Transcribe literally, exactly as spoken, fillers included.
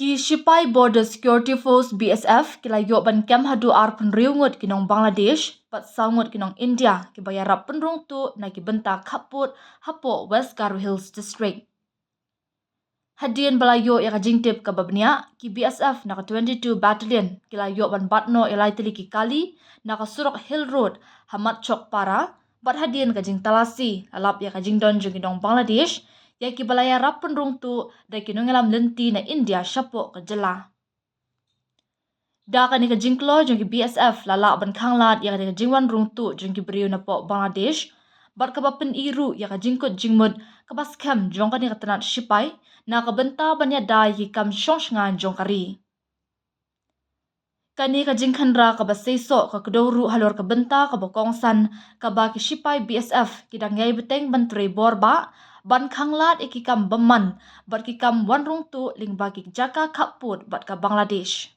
Ki shipai Border Security Force, B S F, ki la ïoh ban kem haduh arphew hynriew ngut ki nong Bangladesh bad saw ngut ki nong India kiba ïarap pynrung tuh na ki bynta khappud hapoh West Garo Hills District. Hadien ba la ïoh ïa ka jingtip kaba bniah, ki B S F na ka twenty-two Battalion ki la ïoh ban bat noh ïa lai tylli ki kali na ka surok Hill Road ha Matchok Para, bad hadien ka jingtalasi la lap ïa ka jingdon jong ki nong Bangladesh ïa kiba la ïarap pynrung tuh da ki nongïalam lynti na India shapoh ka jylla. Da kane ka jingkloi jong ki B S F la lah ban khanglad ïa kane ka jingwan rung tuh jong ki briew napoh Bangladesh, bad kaba pyni ruh ïa ka jingkut jingmut kaba skhem jong kane ka tnat shipai na ka bynta ban ïada ïa ki kam shong shngaiñ jong ka ri. Kane ka jingkhynra kaba seisoh ka kdew ruh halor ka bynta kaba kongsan kaba ki shipai B S F ki dang ïai bteng ban trei bor bah ban khanglad ïa ki kam bymman bad ki kam wan rung tuh lyngba ki jaka khappud bad ka Bangladesh.